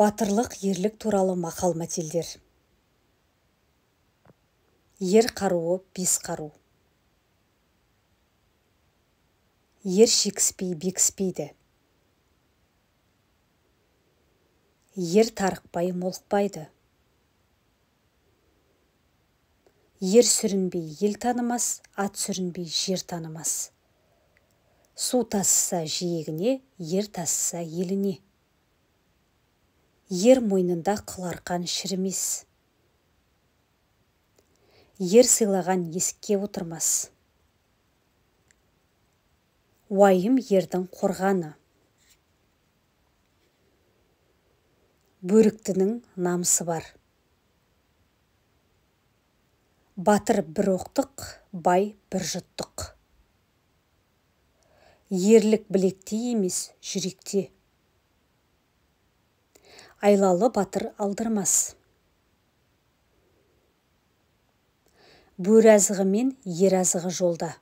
Батырлық, ерлік туралы мақал-мәтелдер. Ер қаруы бес қару. Ер шекіспей бекіспейді. Ер тарықпай молықпайды. Ер сүрінбей ел танымас, ат сүрінбей жер танымас. Су тасыса жиегіне, ер тасыса еліне. Ер мойнында қыл арқан шірімес. Ер сыйлаған есікке отырмас. Уайым ердің қорғаны. Бөріктінің намысы бар. Батыр бір оқтық, бай бір жұттық. Ерлік білекте емес, жүректе. Айлалы батыр алдырмас. Бөрі азығы мен ер азығы жолда.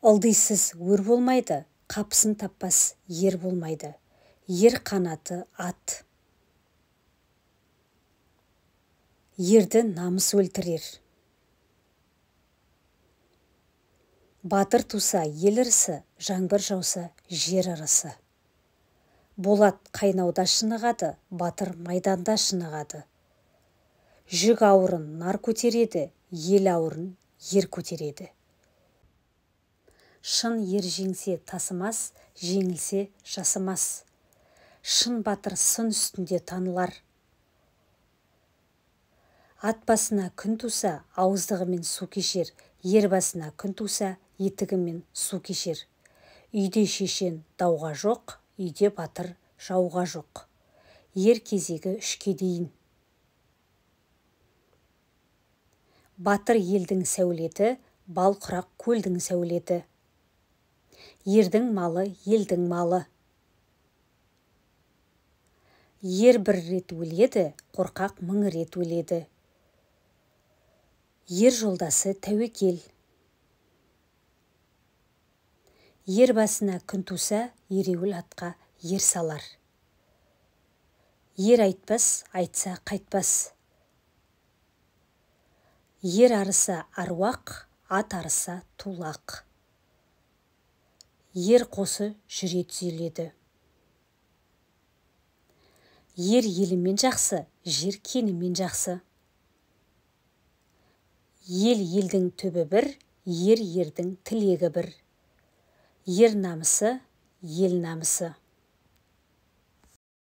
Ылдисыз өр болмайды, қапысын таппас ер болмайды. Ер қанаты ат. Ерді намыс өлтірер. Батыр туса ел ырысы, жаңбыр жауса жер ырысы. Болат қайнауда шынығады, батыр майданда шынығады. Жүк ауырын нар көтереді, ел ауырын ер көтереді. Шын ер жеңсе тасымас, жеңілсе жасымас. Шын батыр сын үстінде танылар. Ат басына күн туса, ауыздығымен су кешер, ер басына күн туса, етігімен су кешер. Үйде шешен дауға жоқ, үйде батыр жауға жоқ. Ер кезегі үшке дейін. Батыр елдің сәулеті, бал құрақ көлдің сәулеті. Ердің малы елдің малы. Ер бір рет өледі, қорқақ мың рет өледі. Ер жолдасы тәуекел. Ер басына күн туса, ереуіл атқа ер салар. Ер айтпас, айтса қайтпас. Ер арыса аруақ, ат арыса тулақ. Ер қосы жүре түзеледі. Ер елімен жақсы, жер кенімен жақсы. Ел елдің түбі бір, ер ердің тілегі бір. Ер намысы, ел намысы.